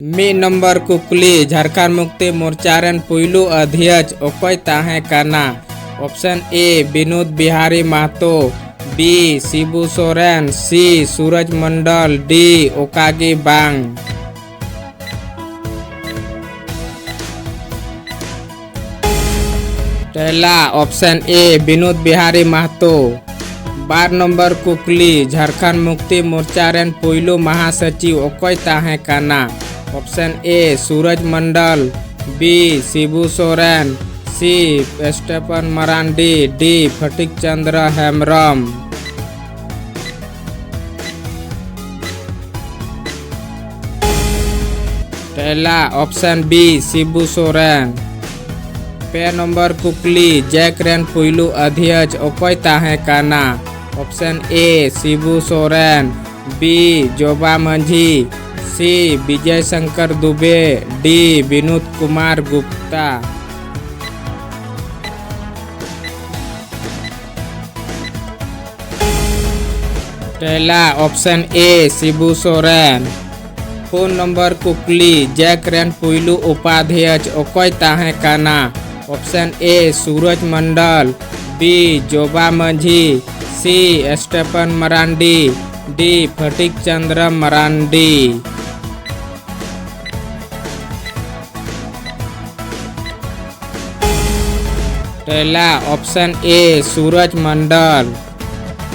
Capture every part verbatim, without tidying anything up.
ᱢᱤᱫ ᱱᱚᱢᱵᱚᱨ ᱠᱩᱠᱞᱤ, ᱡᱷᱟᱨᱠᱷᱚᱸᱰ ᱢᱩᱠᱛᱤ ᱢᱳᱨᱪᱟ ᱨᱮᱱ ᱯᱩᱭᱞᱩ ᱚᱫᱷᱭᱚᱠᱥ ᱚᱠᱚᱭ ᱛᱟᱦᱮᱸ ᱠᱟᱱᱟ? ᱚᱯᱥᱮᱱ ᱮ, ᱵᱤᱱᱳᱫ ᱵᱤᱦᱟᱨᱤ ᱢᱟᱦᱛᱚ, ᱵᱤ, ᱥᱤᱵᱩ ᱥᱚᱨᱮᱱ, ᱥᱤ, ᱥᱩᱨᱚᱡᱽ ᱢᱚᱱᱰᱚᱞ, ᱰᱤ, ᱚᱠᱟ ᱜᱮ ᱵᱟᱝ᱾ ᱛᱮᱞᱟ, ᱚᱯᱥᱮᱱ ᱮ, ᱵᱤᱱᱳᱫ ᱵᱤᱦᱟᱨᱤ ᱢᱟᱦᱛᱚ᱾ ᱵᱟᱨ ᱱᱚᱢᱵᱚᱨ ᱠᱩᱠᱞᱤ, ᱡᱷᱟᱨᱠᱷᱚᱸᱰ ᱢᱩᱠᱛᱤ ᱢᱳᱨᱪᱟ ᱨᱮᱱ ᱯᱩᱭᱞᱩ ᱢᱟᱦᱟᱥᱚᱪᱤᱵᱽ ᱚᱠᱚᱭ ᱛᱟᱦᱮᱸ ᱠᱟᱱᱟ? ᱚᱯᱥᱮᱱ ᱮ, ᱥᱩᱨᱚᱡᱽ ᱢᱚᱱᱰᱚᱞ, ᱵᱤ, ᱥᱤᱵᱩ ᱥᱚᱨᱮᱱ, ᱥᱤ, ᱥᱴᱮᱯᱷᱟᱱ ᱢᱟᱨᱟᱱᱰᱤ, ᱰᱤ, ᱯᱷᱚᱴᱤᱠ ᱪᱚᱸᱫᱽᱨᱚ ᱦᱮᱢᱵᱨᱚᱢ᱾ ᱛᱮᱞᱟ, ᱚᱯᱥᱮᱱ ᱵᱤ, ᱥᱤᱵᱩ ᱥᱚᱨᱮᱱ᱾ ᱯᱮ ᱱᱚᱢᱵᱚᱨ ᱠᱩᱠᱞᱤ, ᱡᱮᱠ ᱨᱮᱱ ᱯᱩᱭᱞᱩ ᱚᱫᱷᱭᱚᱠᱥ ᱚᱠᱚᱭ ᱛᱟᱦᱮᱸ ᱠᱟᱱᱟ? ᱚᱯᱥᱮᱱ ᱮ, ᱥᱤᱵᱩ ᱥᱚᱨᱮᱱ, ᱵᱤ, ᱡᱚᱵᱟ ᱢᱟᱹᱡᱷᱤ, ᱥᱤ, ᱵᱤᱡᱚᱭ ᱥᱚᱝᱠᱚᱨ ᱫᱩᱵᱮ, ᱰᱤ, ᱵᱤᱱᱳᱫ ᱠᱩᱢᱟᱨ ᱜᱩᱯᱛᱟ᱾ ᱛᱮᱞᱟ, ᱚᱯᱥᱮᱱ ᱮ, ᱥᱤᱵᱩ ᱥᱚᱨᱮᱱ᱾ ᱯᱩᱱ ᱱᱚᱢᱵᱚᱨ ᱠᱩᱠᱞᱤ, ᱡᱮᱠ ᱨᱮᱱ ᱯᱩᱭᱞᱩ ᱩᱯᱟᱫᱷᱭᱚᱠᱥ ᱚᱠᱚᱭ ᱛᱟᱦᱮᱸ ᱠᱟᱱᱟ? ᱚᱯᱥᱮᱱ ᱮ, ᱥᱩᱨᱚᱡᱽ ᱢᱚᱱᱰᱚᱞ, ᱵᱤ, ᱡᱚᱵᱟ ᱢᱟᱹᱡᱷᱤ, ᱥᱤ, ᱥᱴᱮᱯᱷᱟᱱ ᱢᱟᱨᱟᱱᱰᱤ, ᱰᱤ, ᱯᱷᱚᱴᱤᱠ ᱪᱚᱸᱫᱽᱨᱚ ᱢᱟᱨᱟᱱᱰᱤ᱾ ᱛᱮᱞᱟ, ᱚᱯᱥᱮᱱ ᱮ, ᱥᱩᱨᱚᱡᱽ ᱢᱚᱱᱰᱚᱞ᱾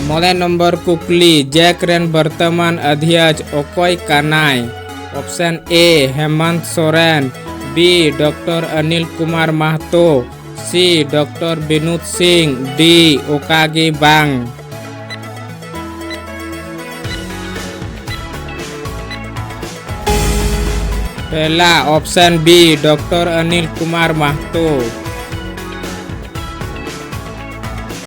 ᱢᱚᱬᱮ ᱱᱚᱢᱵᱚᱨ ᱠᱩᱠᱞᱤ, ᱡᱮᱠ ᱨᱮᱱ ᱵᱚᱨᱛᱚᱢᱟᱱ ᱚᱫᱷᱭᱚᱠᱥ ᱚᱠᱚᱭ ᱠᱟᱱᱟᱭ? Option A, Hemant Soren, B, doctor Anil Kumar Mahato, C, doctor Binod Singh, D, ᱚᱠᱟ ᱜᱮ ᱵᱟᱝ᱾ ᱛᱮᱞᱟ, option B, doctor Anil Kumar Mahato.